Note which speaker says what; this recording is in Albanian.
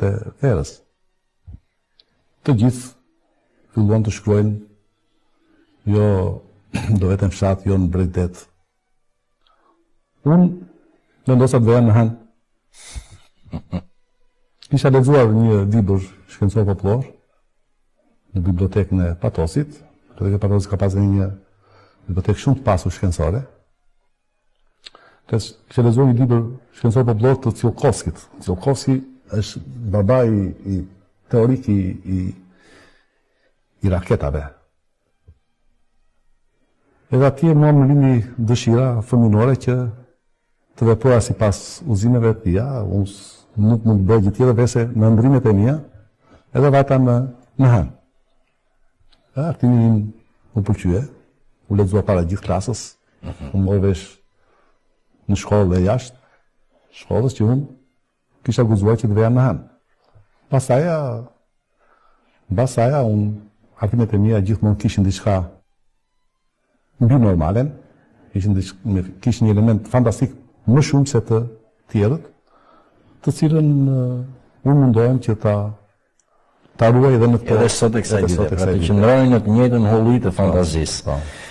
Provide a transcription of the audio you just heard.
Speaker 1: e verës. Të gjithë filluan të shkruajnë jo do vete në fshat, jo në bregdet. Unë vendosa të veja në hënë. Kisha lexuar një libër shkencor popullor në bibliotekën e Patosit. Biblioteka e Patosit ka pasur një bibliotekë shumë të pasur shkencore. Kisha lexuar një libër shkencor popullor të Tsiolkovskit. Tsiolkovski është babai i teorik i, i, i raketave. Edhe atje mua më lindi dëshira fëminore që të veproja sipas udhëzimeve të tija, unë nuk mund të bëj gjë tjetër veçse në ëndrrimet e mia, edhe vajta në në hënë. E hartimi im u pëlqye, u lexua para gjithë klasës, mm -hmm. u mor vesh në shkollë dhe jashtë shkollës që unë Kisha guxuar që të veja në hënë. Pastaj, mbas saja, unë, hartimet e mia gjithmonë kishin diçka mbi normalen, kishin diçka, kishin një element fantastik më shumë se të tjerët, të cilën unë mundohem që ta ta ruaj edhe në
Speaker 2: këtë. Edhe sot e kësaj dite, pra të qëndroni në të njëjtën hulli të fantazisë. Po, po.